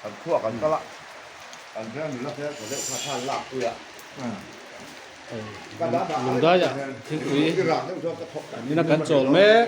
Kan khuaa kan kal a, kan veng nula hmel tha deuh kha khan lak pui a. Lungdaiah thingpui ina kan chawl mek.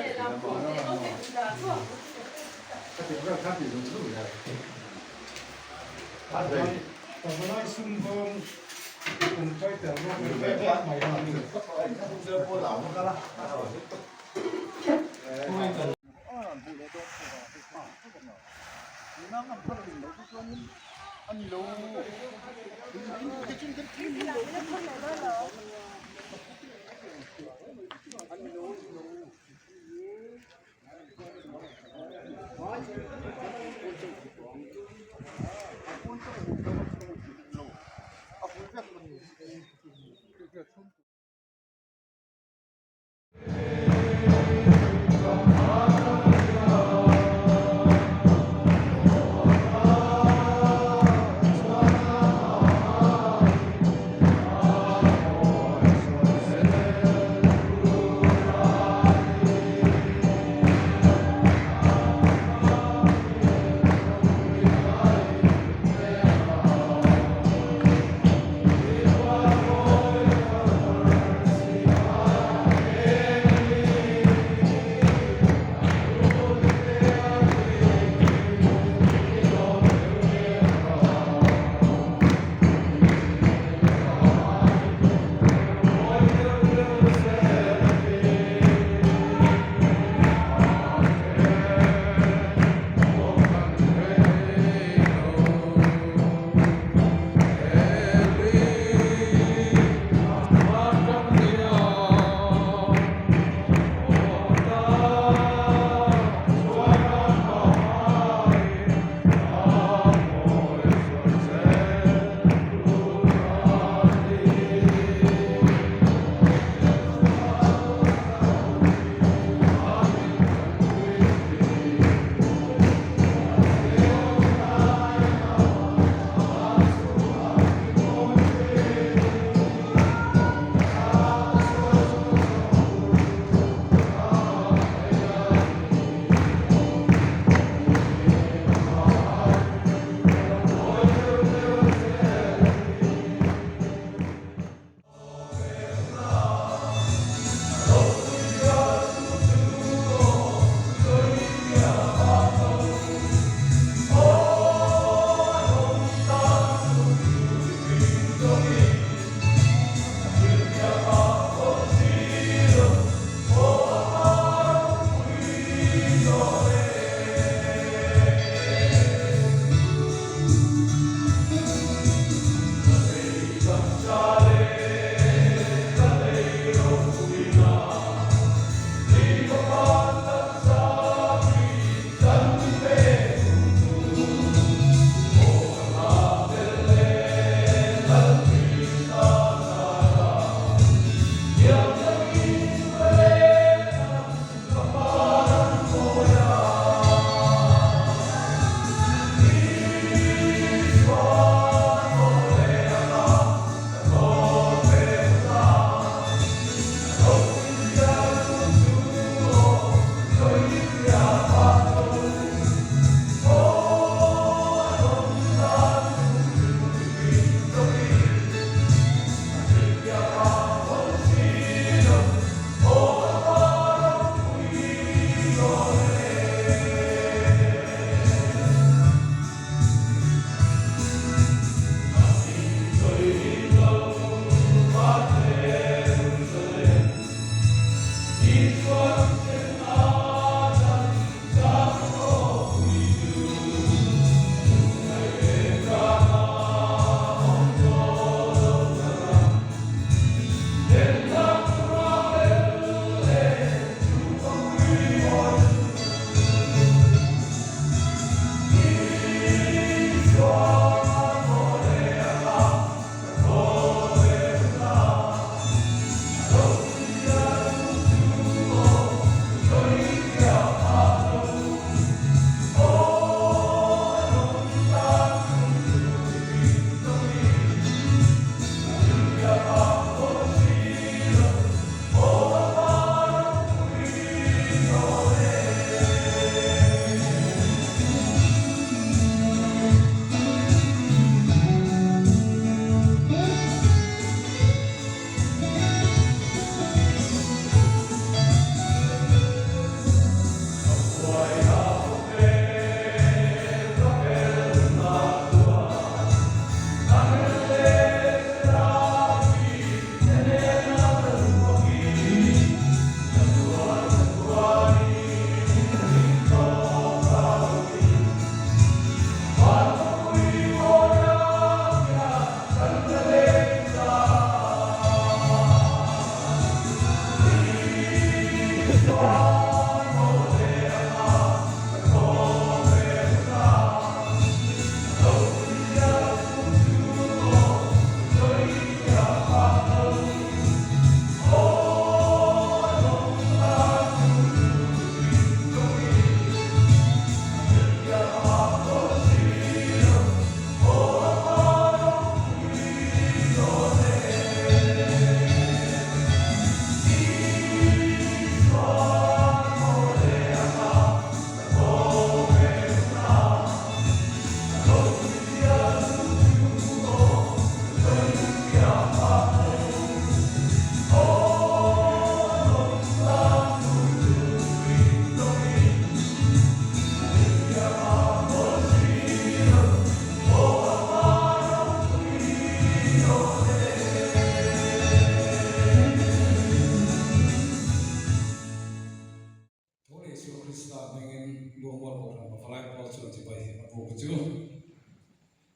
buk chu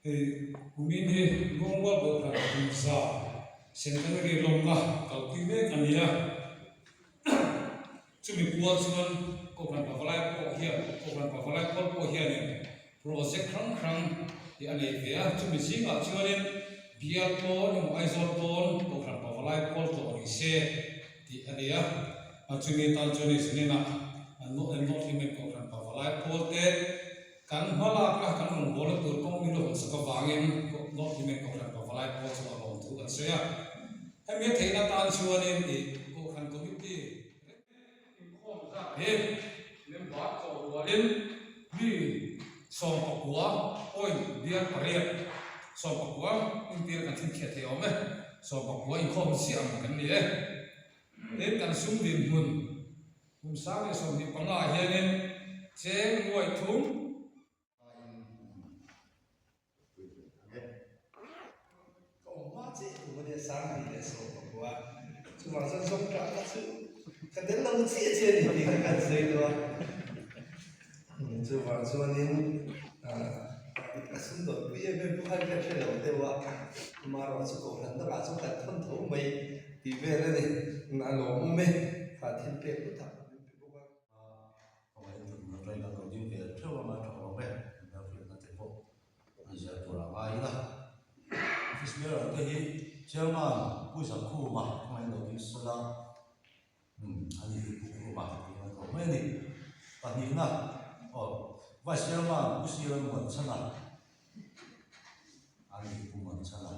hei kumin hi Luangmual Kohhran Kumza Centenary lawmna kalpui mek a ni a, chumi pual chuan Kohhran Pavalai pawh hian Kohhran Pavalai pawl pawh hianin project hrang hrang hi a nei ve a, chumi zingah chuanin Bial pawn emaw Aizawl pawn Kohhran Pavalai pawl tlawh ni se tih a ni a, chumi tan chuan hei zaninah an nawt hlim em Kohhran Pavalai pawl te Kan hmalakna kan rawn bawlna tur kawng min lo hawnsak avangin North Hlimen Kohhran Pavalai pawl chu a lawm thu kan sawi a. Hemi a theihna tan chuanin ih Kohhran Committee reng inkhawm zat hi member chawh rualin mi 19 point bial pariat 19 intir kan chhinchhiah thei awm e. 19 inkhawm chiah ang kan ni e. Tin kan sum dinhmun Kum 1025 ah hianin cheng nuai thum. Ka awm hma chiah tum a nia 2019 chuvang chuan zawng tah kha chu ka tel lo chiah chiah a ni tih kha kan sawi duh a. Chuvang chuanin a sumdawnpui em em pawh khan ka hre lo deuh a, amaherawhchu kohhran dangah chuan kan thawn tho mai tih vel a ni. A lawmawm e, kha thil pek hlu tak min pe bawk a. Kawngaiin thutna train a lo ding ve theuh anga tha awm e, an hriatna te pawh an ziah tur a ngai ila. Office bearer te hi Chairman Pu Zakhuma kawngaiin lo ding sela. Umm a ni hi Pu Khuma tih a tawh mai a ni. Pahnihna aw Vice Chairman Pu Siran Muanchhana a ni hi Pu Muanchhana a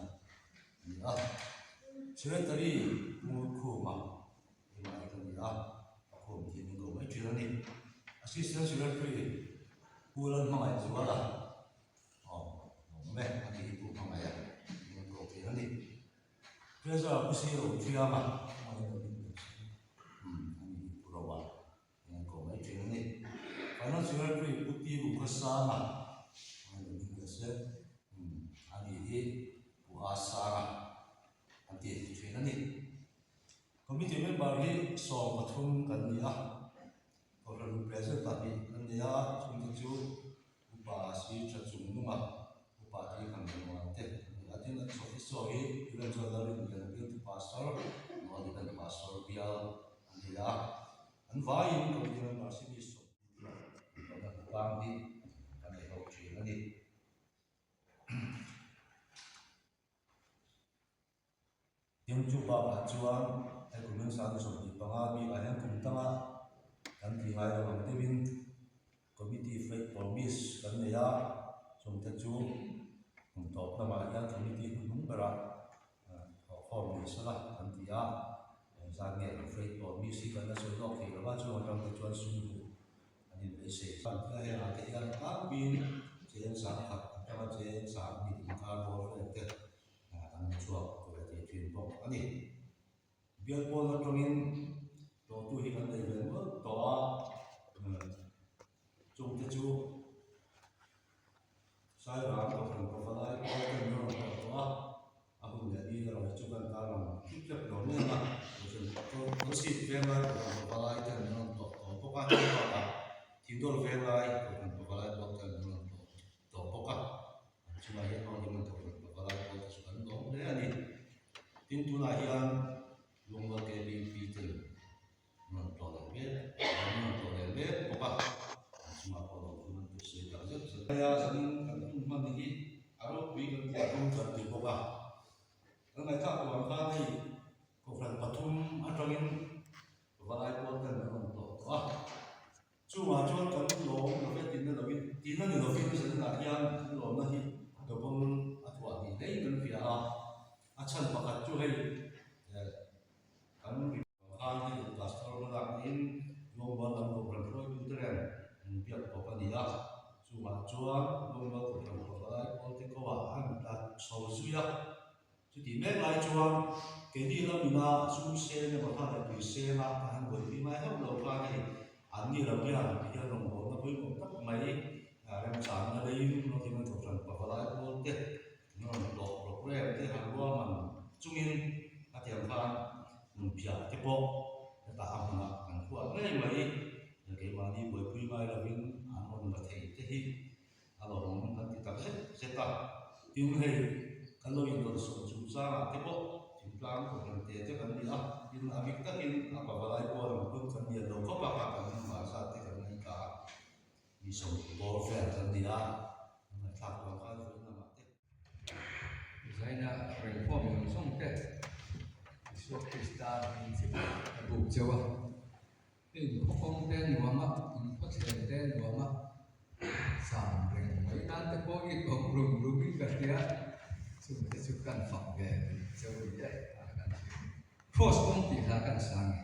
ni a. Secretary Pu Khuma keimah hi ka ni a, a khum tih min ko mai thin a ni. Assistant Secretary Pu Lalhmangaihzuala aw awm e a ni hi Pu Hmangaih a min ko thin a ni. Treasurer Pu Sir awm thiam a, amah hian lo ding ve se, umm a ni hi Pu Roa hian an ko mai thin a ni. Finance Secretary Pu Ti Vungkha Sanga amah hian lo ding ve se, umm a ni hi Pu A Sanga an ti thin a ni. Committee member hi 13 kan ni a, Kohhran President pahnih an ni a, chungte chu Upa si tha chung nunga upa te hi kan rawn te an ni a, tin an chawhhi saw hi Evangelist Lalrinliana bialtu Pastor Noah Liban Pastor bial an ni a, an vaiin Committee member si mi 20 tawhna hnatlang hi kan nei ho thin a ni. Tin chu bakah chuan hei kum in 25 bikah hian kum tanga kan tih ngai lo ang deuhin committee faith promise kan nei a, chungte chu kum tawp lamah hian committee hun hnung berah thawhkhawm ni sela kan ti a, engzat nge faith promise hi kan la sawi lawk thei lo va, chung atang te chuan sum hmuh an inbeisei. Tia hengah te hian tlangpuiin cheng 10,000 atanga cheng 20,000 inkar bawr vel te Kan chhuak ve thei thin bawk a ni. Bial pawn atangin tlawhtu hi kan nei ve nual tawh a, chungte chu Sairang Kohhran Pavalai pawl ten an rawn tlawh tawh a, a hun leh ni erawh hi chu kan tarlang hlip hlep lo mai ang a, Kohhran Venglai Kohhran Pavalai ten an rawn tlawh tawh bawk a, hei bakah Thingdawl Venglai Kohhran Pavalai pawl ten an rawn tlawh tawh bawk a, an chungah hian hmang hian an thawk reng bawk a, lai pawh te chu kan lawm hle a ni. Tin tunah hian Lungmual KBP ten an rawn tlawh leh mek, an rawn tlawh leh mek bawk a, an chungah pawh lawm hun an tih sawi tak zet zet. Aia zanin kan hun hman hi a ropui kan tih a tum kan ti bawk a, kan ngaihthlak tur ang khan hei Kohhran pathum atangin Valai pawl ten an rawn tlawh tawh a. Chungah chuan kan lawm lo ve tihna lovin, tihna ni lovin zaninah hian kan lawmna hi double a thuah hnih hlei kan hria a, a chhan pakhat chu hei kan khan hei pastor hmalak niin Lawngmual lam Kohhran hruaitute nen inbiak tawp a ni a, chungah chuan Lawngmual Kohhran Pavalai Pawlte ko ah an tla chho zui a. Chutih mek lai chuan keini lamina sum sen emaw thla leh tui sena kan han buaipui ngai hauh lo khan hei anni lo hian tihian rawngbawlna pawimawh tak mai remchangna leiin rawtin an thawk hran pavalai pawl te an rawn tlawh program te han ruahman chungin a tiang khan hmunphiah te pawh hetah a hmunah kan huat ngei mai keimahni buaipui ngai lovin an rawn la thei te hi. A lawmawm kan ti tak zet zet a. Tin, hei kan lo indawnsawn chungchangah te pawh thingtlang kohhran te te kan ni a, tin a bik takin a pavalai pawl ang pawn kan lian lo khawp a, kha kan member zat te kan nei ta a, mi sawmhnih bawr vel kan ni a, kan ngaihthlak vang khan vawiin lamah te. Zaina rengkhawm zawng zawng te Isua Krista hming chi a buk cheu a. In khawkawng te nuam a, in khawchhel te nuam a, zam reng mai nan te pawh i tawm rum rum in ka hria, chung te chu kan fak ve cheu ni e a kan hria. Cross kawng tih hla kan sang e.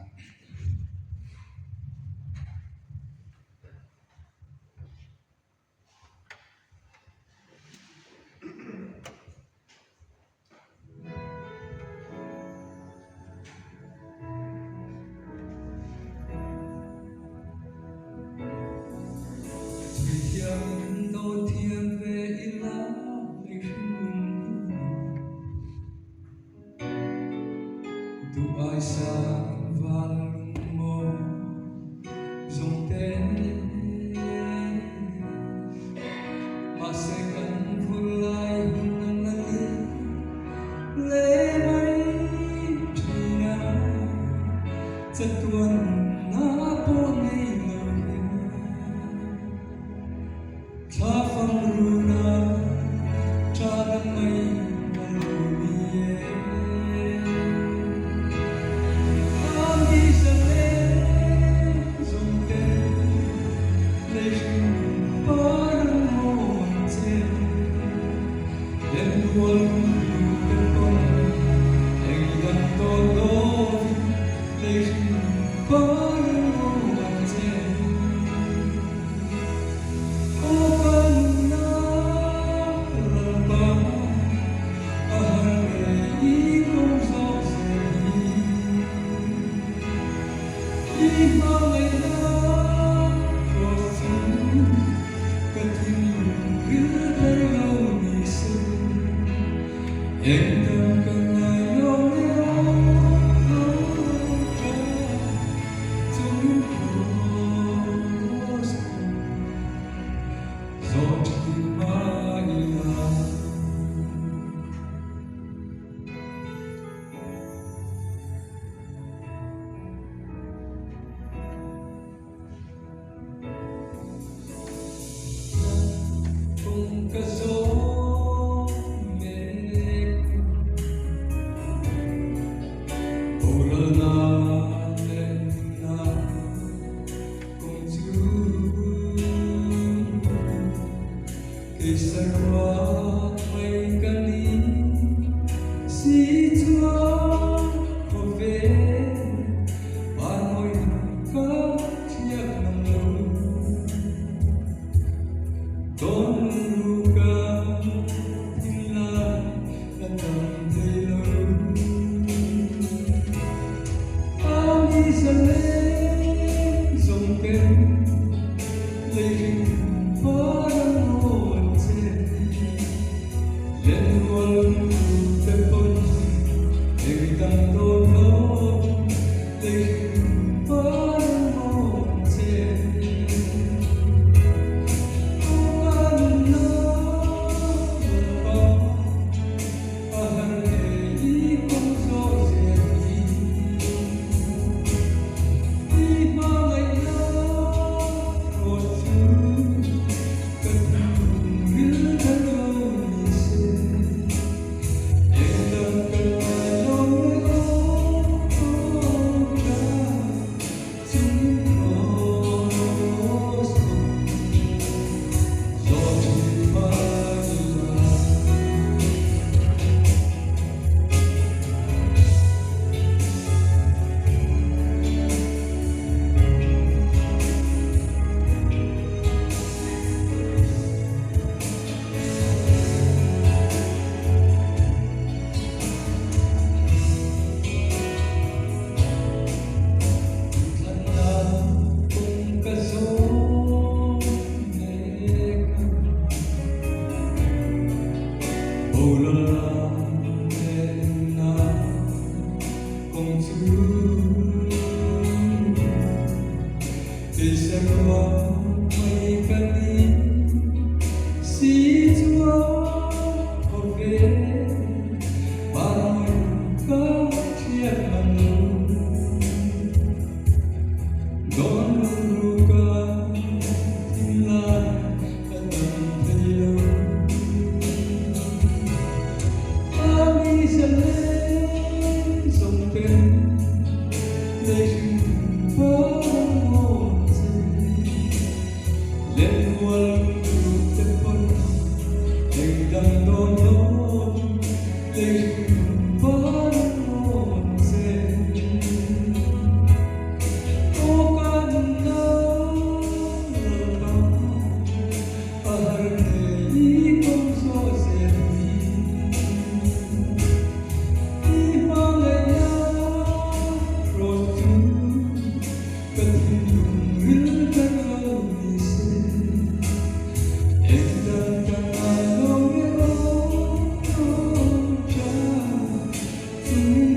chung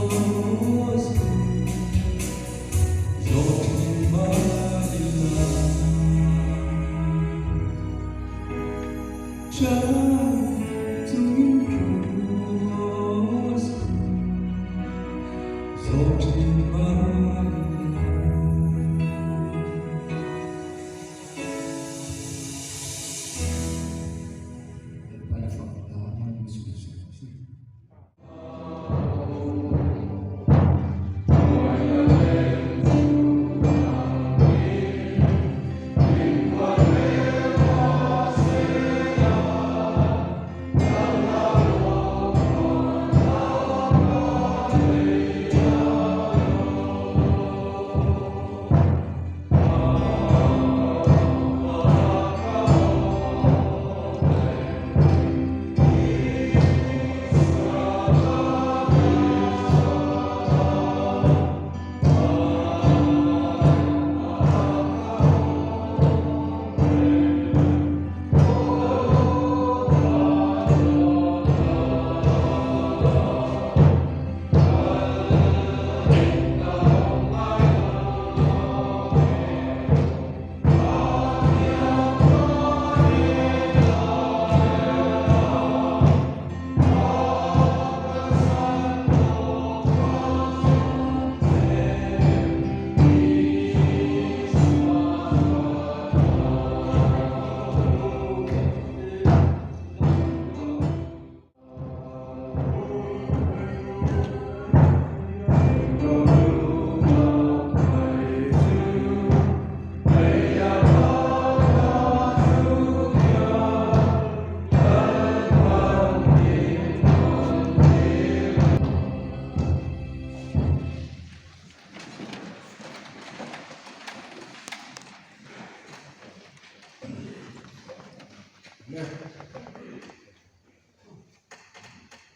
kraws zawh thin mah ila. Chai chungin kraws zawh thin mah ila.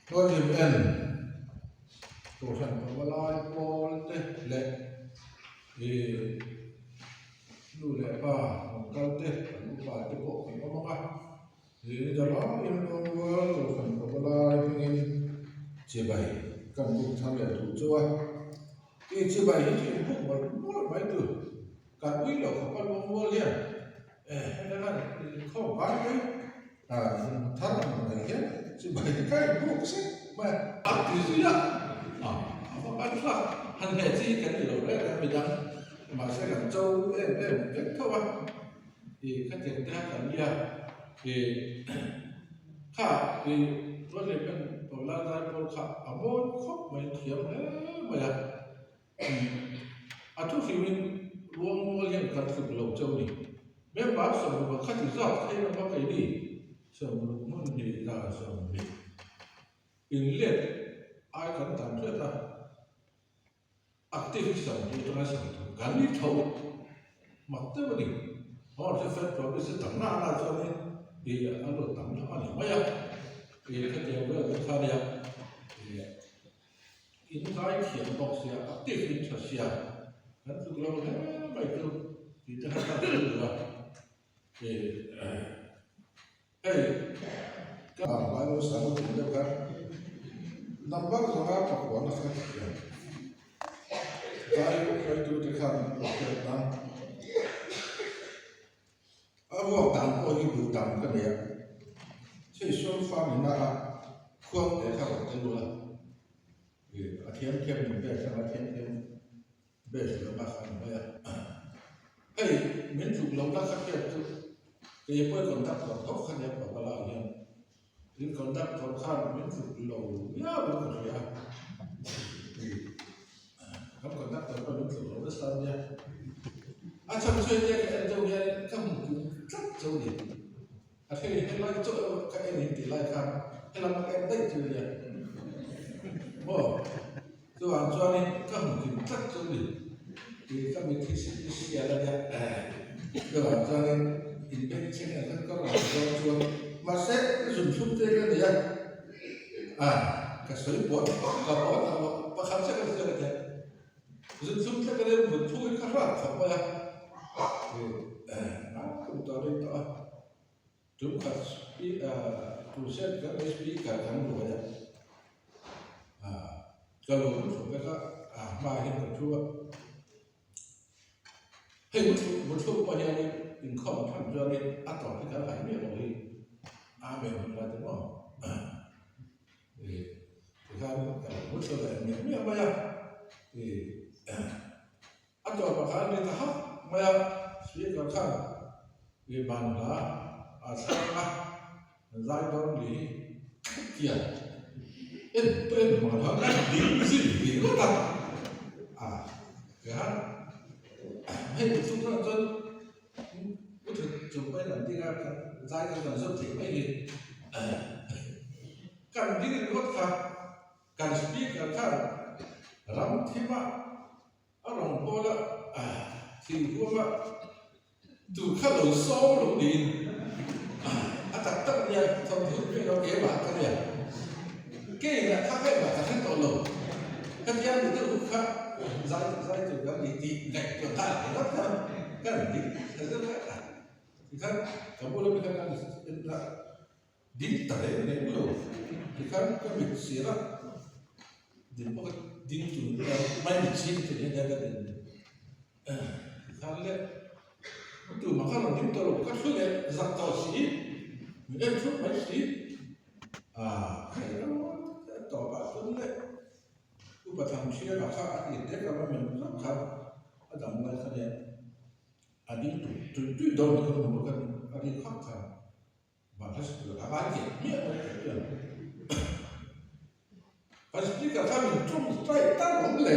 Tualhlim en Kohhran pavalai pawl te leh ih nu leh pa rawn kal te kan upa te pawh kan awm ang a ih ni dangaiin rawngrual Kohhran pavalai hmingin chibai kan buk thar leh duh chu a ih chibai hi chu inbuk mawlh mawlh mai tur kan ui loh khawp a rawngrual hian eh heta khan inkhawm vai mai. Thar ang mai hian chibai te kai buk sek mai a. A ti zui a, a va kal thlak han hneh chi kan ni lo reng a midang mahse kan cho em em vek tho a, ih khatiang te kha kan nia ih kha ih chuan leh kan tawlai zai pawl kha a mawi khawp mai thiam hle mai a. A thu hrimin ruang mual hian kan tluk lo cheu ni. Member sawmruk a khati zat khain a hma keini sawmruk hmun hnih za 20 inlet ai kan tam hret a, active hi 20 atanga 30 kan ni tho mak deuh a ni. Hor chu Fed province a tam na na chuanin ih a lut tam hlauh a ni mai a, ih khatiang vel te kha nia ih. In zai thiam bawk sia, active in tha sia, kan tluk lo hle mai chu tih te kha kan sawi duh a, ih hei ka Bible sang tih deuh kha number zawnga pakua na kha thiam zai hruaitute khan lo hriat nan A ruak dan pawh hi duh dan ka nei a, chei sawn fa ni na a khuang te kha rawn tel ula, ih a thiam thiam min bes ang a thiam thiam bes lo na kha ni mai a. Hei min tluk lo na kha hriat chu kei pawh i conductor tho kha nia Pawla hian in conductor khan min tluk lo viau in ka hria a, ih kan conductor pawh min tluk lo nasa nia. A chhan chu hei ka en deuh hian ka hmu kum tlat chu a ni. A hei helai chaw erawh ka en in tih lai khan helam ka en daih chu nia. Maw chuvang chuanin ka hmu kim tlat chu a ni. Tih ka mit hi sial a nia. Chuvang chuanin inbengchheng ang khan ka rawn zawng chuan mahse ka zun thlum te ka nei a. A ka sawi pawh ka pawh pakhat chiah ka hria ka tia. Zunzum te ka rem vut phung in ka hrat khawp mai a, a kum tawh rei tawh a, tum khat crusade kan speaker kan ruai a, Ka lo mu thlu vek a, a hmaah hian ka thu a. Hei mu thlu mu thluk pawh hianin inkhawm than chuanin a tawp hi kan hai miah lo hi Amen hun lai te maw ih tikhan ka lo mu thlu leh miah miah mai a ih a tawpah khan ni ta hak mai a speaker khan ih ban hla a thlang a. Zai dawn ni hi khian en pawh en hmang lo a ding zui ve ngawt a, a tihian hei mi chung chuan chuan u thut chung pawhin an ding a kan zai kha kan zawt thei mai ni kan ding ringawt kha kan speaker khan ram thim a a rawn pawl a thingkung a. Tu kha lo sawm lo niin a tak tak nia thawmhnaw vel lo keimah ka nia keinah kha keimah ka thleng tawh lo ka tia mi deuh uk kha zai zai tur kan ni tih ngaihtuah dan ringawt kha kan dik tha zet a tikhan ka bula mi kha kan ding ta reng reng lo tikhan ka mit sir a ding pawh ka ding chung mai mit chhing chung hian ka din. Tikhan le tumah kha rawn ding tawh lo ka thu leh zak tawh si min en thut mai si ah hei tawpah chuan le upa Thangchhiara kha a tir dek a min zauh kha a dam lai kha nia a ding tui tui tui dawn ni kha hmu khan a ri khak kha. Kan speaker kha min tum trai tak awm le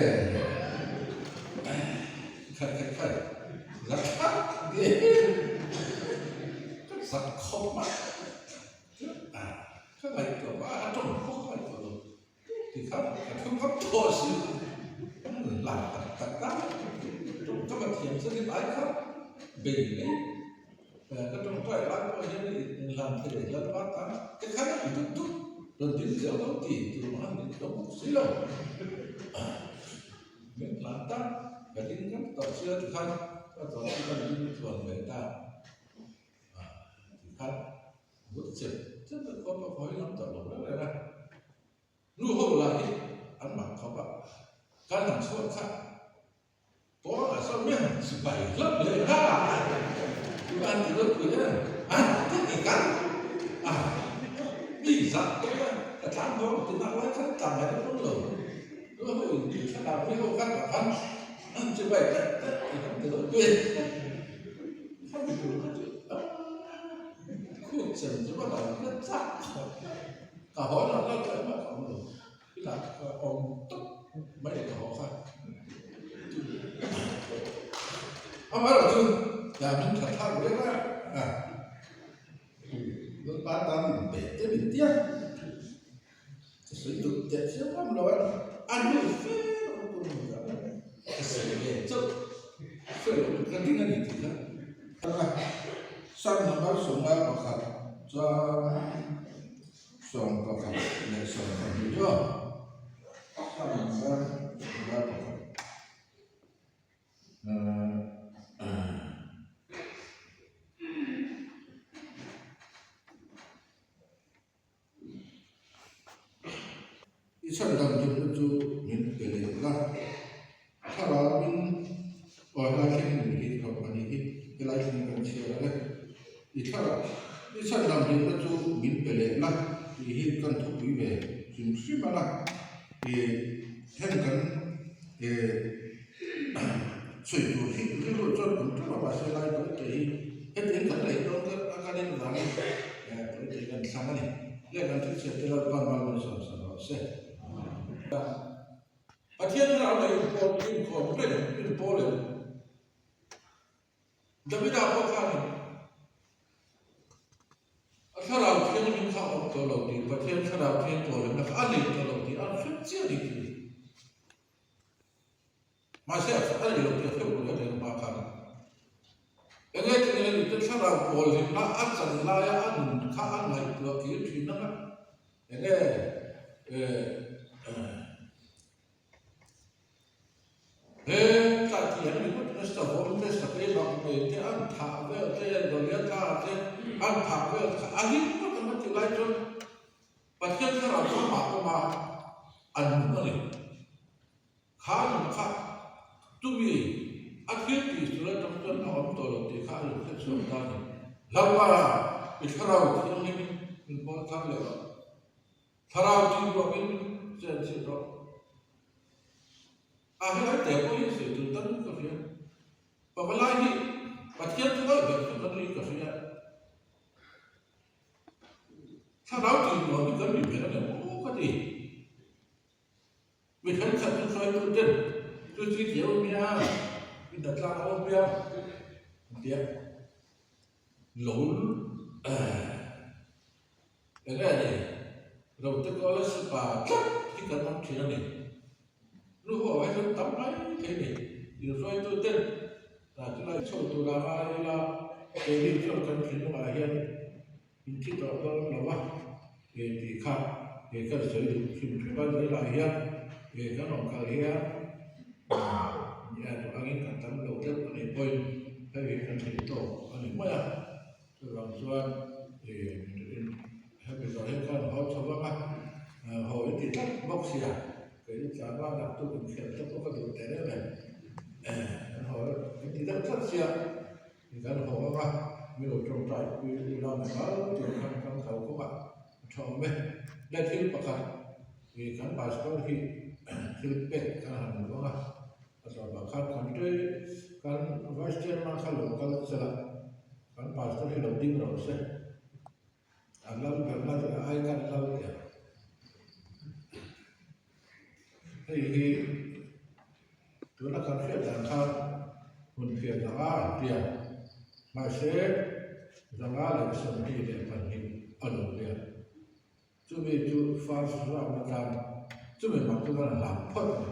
khai khai khai la thak nge ka zak khawp a ka ngaihtuah a a tawng pawh ka ngaihtuah lo tikhan ka thu ngam tawh si la tak tak tak tawng ka va thiam zetin ai kha bei mai. Ka tawngtai lai pawh hian inhlan thei leh hial a tan te khan a ti dut dut rawn ding zel lo ti tur mah an ding tawh bawk si lo. Min hlan ta ka ding ngam tawh sia ti khan ka tawh chu ka ding tluan ve ta ti khan but chep chep a khawp a khawi lam tawh lo reng reng a. Nu ho lah hi an mak khawp a, kan han chhuak kha Pawnah sawn mi han sipai hlauh leh nghal a, chu an ti ropui em? An ti ti kan a, mi zah pawh a ka tlan dawn ti nak lai khan tlan mai dawn lo, chu ho in ti thlalak mi ho khan ah khan an chibai daih daih ti kan ti ropui em? Kha mi tur kha chu a khuk chem chu ka lo la chak khawp ka haw lo la tlai mah ka awm lo. Inah ka awm tawp mai ka haw kha. Amaherawh chu dah min that thlak ve a, Lalpa tan min pe te min tia ka sawi duh teh chiang ngam lo a, a nu fe lo tur a ni ta ka sawi ve chauh hre lo ka ding a ni tih kha. Sam number 51 chuan. 11 leh 12 aw Sam number 51 I chhan dam hlimna chu min pe leh la, thlarau in aw helai thleng in hi hlawh a nih hi, helai thleng kan chhiar ang e. I thlarau i chhan dam hlimna chu min pe leh la tih hi kan thupui ve hrim hrim ang a, i heng kan i sawi tur hi rilru chuan awm teuh a mahse lai tawi te hi hetiang kan neih dawn kha a kan in vangin tawi te kan thlang a ni. Leh kan thil chhiat te Lalpa mal min sawm sak rawh se. Pathian thlarau leh inpawl inkhawm reng inpawl em? Davida pawh khanin a thlarau thianghlim kha a awm tawh lo tih Pathian thlarau thiang tawh lemna kha a nei tawh lo tih a hre chiah a ni tih. Mahse a a nei lo tih a hre bur reng hma khan enge tinge ni te thlarau pawl hlimna a chan laia a nun kha a ngaihtuah kir thin ang a enge he tlai tih an ni ngawt a savawm te sakei bak nei te an thah vel te Goliatha te an thah vel kha a hlim ngawt ang a ti lai chuan Pathian thlarau chu amah awm a an hmu a ni. Kha nun kha chumi a thil tih tur atang chuan a awm tawh lo tih kha a lo hre chhuak ta a ni. Lalpa, i thlarau thianghlimin min pawl thar leh rawh. Thlarau tih ruakin min chen chhin rawh. A helai te pawh hi sawi tur tan ka hria. Pavalai hi Pathian thuai ber chu kan ri ka hria. Thlarau tih nuam hi kan ri ber a ni maw ka ti. Mi thenkhat chu hruaitu ten chu chi thiam a nia, mi hna tlang a awm nia an ti a. Lo eng nge ni rote kawla sipa tlat hi kan awm thin a ni. Nu ho ah hian tam mai thei a ni. Inhruaitu ten chulai chho tura ngai ila keini chuan kan thinlungah hian Inthi tawh dawn lo a, he tih kha he kan sawi duh hrim hrim a, tunah hian he kan rawn kal hian nia duh angin kan tam lo deuh a nih pawhin hei hi kan thei tawk a ni mai a, chuvang chuan hemi zawh hian khan haw chho vang a, haw i ti tlat bawk sia, kei i tlan a naktuk inkhelh te pawh ka duh teh reng em, kan haw i ti deuh tlat sia. I kan haw ang a, mi lo tawngtai pui u la ni mal tih khan kan kal kawng a, a tha awm e. Le thil pakhat i kan pastor hi thil pek kan han duh ang a, a tawpah khan kan tui kan vice chairman kha lo kal chel a, kan pastor hi lo ding rawh se. A lal ber na chu ai kan lal teh. Hei hi tuna kan hriat dan khan hun phiah zanga an tia mahse 122 a lo nia. Chumi chu first round atan chumi mak chu kan hlan phawt a ni.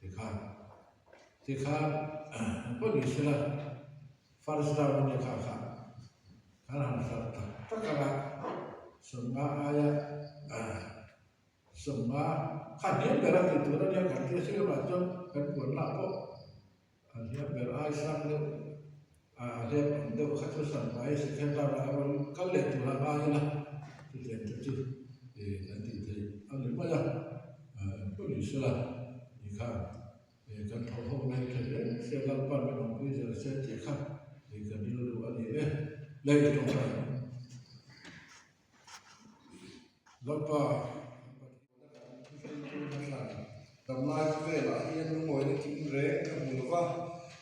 Tikhan tikhan pawh ni sela first round a nia kha kha kan han hlat tak tak ang a 50 aia 50 kha hniam ber a tih tur a nia kan tia si lamah chuan kan puanna pawh a hniam ber ai sang deuh a hlep ang deuh kha chu san mai second round ah rawn kal leh tur a ngai ila chutiang te chu ih kan tih theih a ni mai a engpawh ni sela ni khan ih kan thawh ho na hi tha hle se Lalpan min awmpui zel se tih kha ih kan rilru a ni e lei tawngtai Lalpa Damlai khawvelah hian lungawina kim reng ka hmu lo va,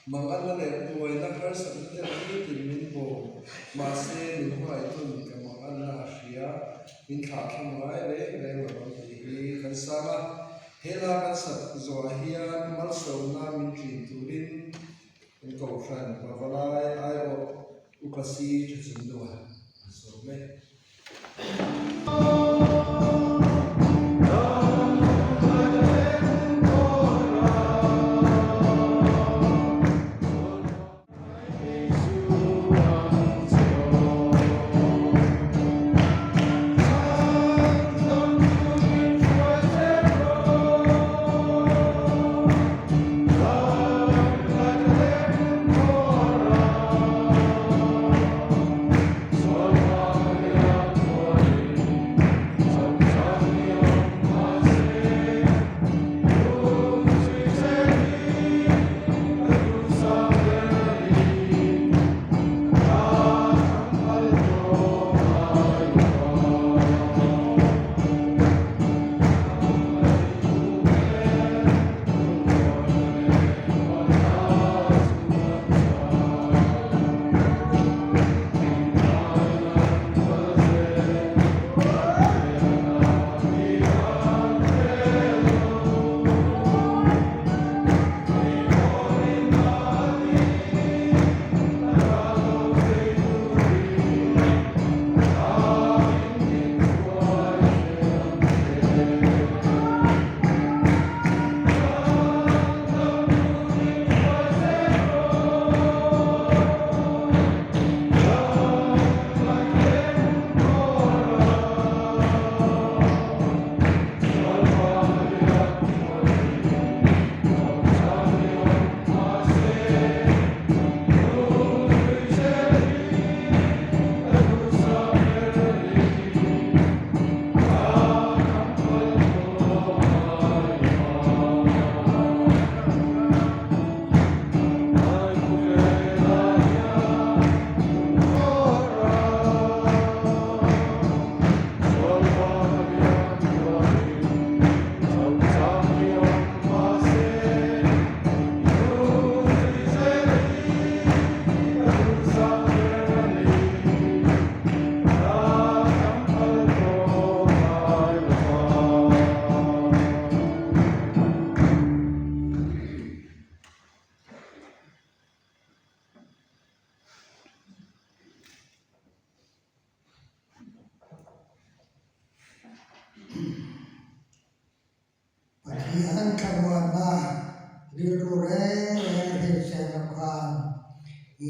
manganna leh buaina harsatna te nitin min bawm. Mahse, min hmangaihtu'n ka manganna a hria, min thlahthlam ngai reng reng lo ang tih hi kan sang a. He hla kan sak zawhah hian malsawmna min tlin turin kan kohhran pavalai aiawh upa si tha chung deuha a sawm e.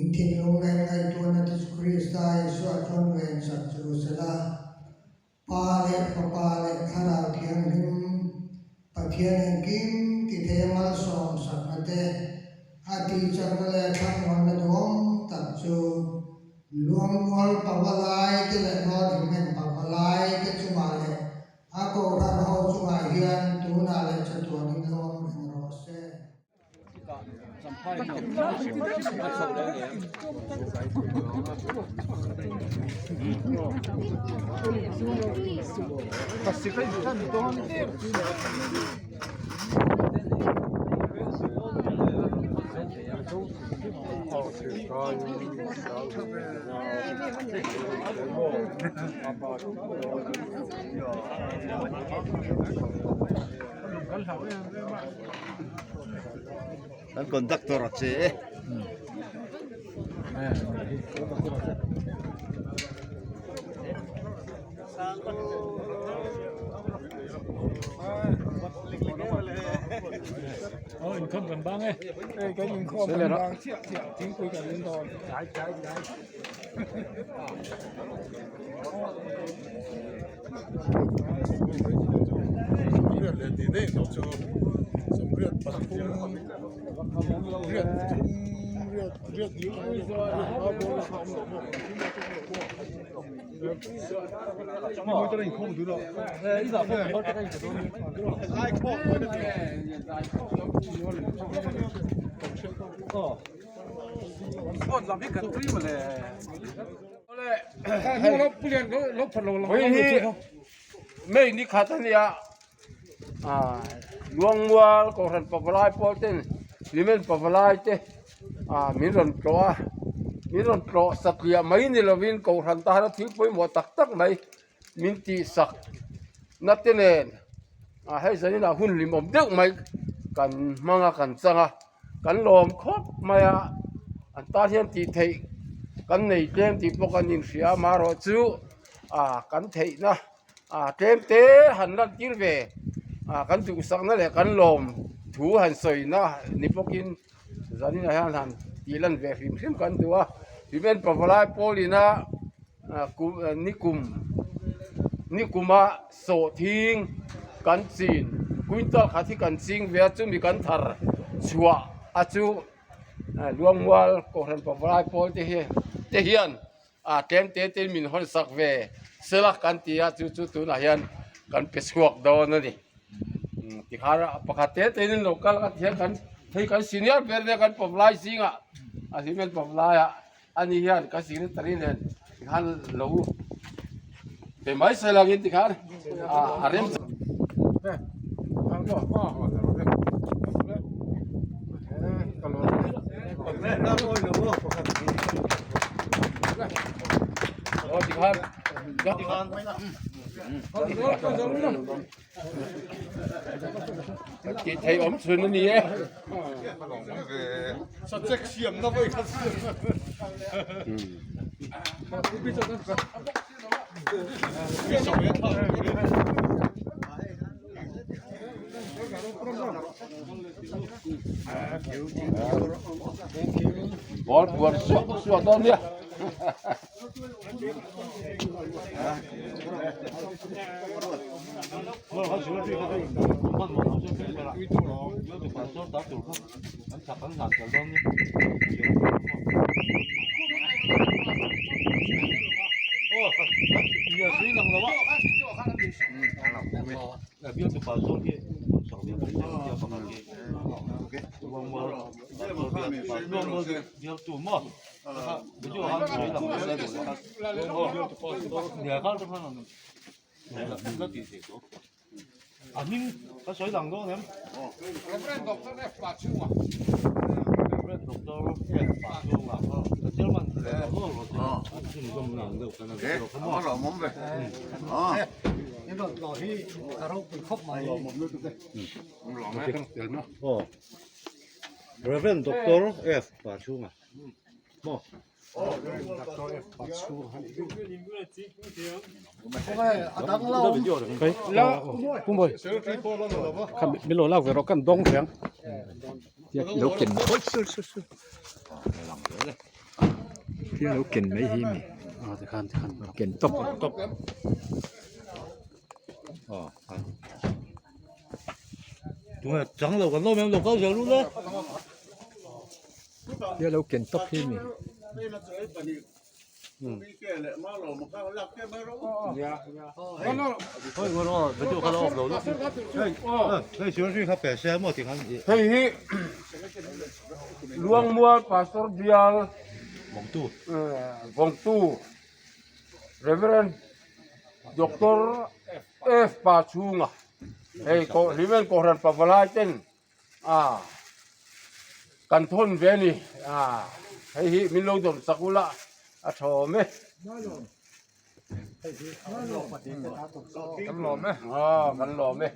In thinlung leh ngaihtuahna te chu Krista Isua chuan vensak chu sela, Pa leh Fapa leh Thlarau Thianghlim Pathian engkim ti thei a malsawm sakna te, a tihchakna leh thlamuanna duhawm tak chu Luangmual Pavalai te leh North Hlimen Pavalai te chungah leh a Kohhran ho chungah hian tunah leh chatuanin lo awm reng rawh se. Kan conductor a che e. May ni khat a nia ah Luangmual Kohhran Pavalai pawl ten Hlimen Pavalai te ah min rawn tlawh a min rawn tlawh satliah mai ni lovin Kohhran tana thil pawimawh tak tak mai min tihsak na te nen ah hei zanin ah hun hlimawm deuh mai kan hmang a kan chang a. Kan lawm khawp mai a, an tan hian tih theih kan nei tlem tih pawh kan inhria a, amaherawh chu ah kan theihna ah tlem te han lan tir ve ah kan duhsakna leh kan lawm thu han sawina ni bawkin zaninah hian han tih lan ve hrim hrim kan duh a, Hlimen Pavalai Pawlina ah kum nikum nikuma sawhthing kan chin quintal khat hi kan ching ve a chumi kan thar chhuah a chu Luangmual Kohhran Pavalai pawl te hi te hian ah tlem te te in min hawn sak ve sela kan ti a chu chu tunah hian kan pe chhuak dawn a ni tikhan pakhat te te in lo kal a tihian kan hei kan senior ber nia kan Pavalai zingah a hlimen Pavalai ah. Ani hian ka secretary nen tikhan lo pe mai se langin tikhan a rem Tih theih awm chhun a ni e. Ball buar suah suah dawn nia. Reverend Doctor F Pachhunga maw? Thil lo ken mai hi mi ken tawp tawp aw thil lo ken tawp hi mi. Hei hi Luangmual Pastor Bial Vawngtu Reverend Doctor F Pachhunga hei Hlimen Kohhran Pavalai ten A kan thawn ve a ni a hei hi min lo dawm sak ula a tha awm e kan lawm e a kan lawm e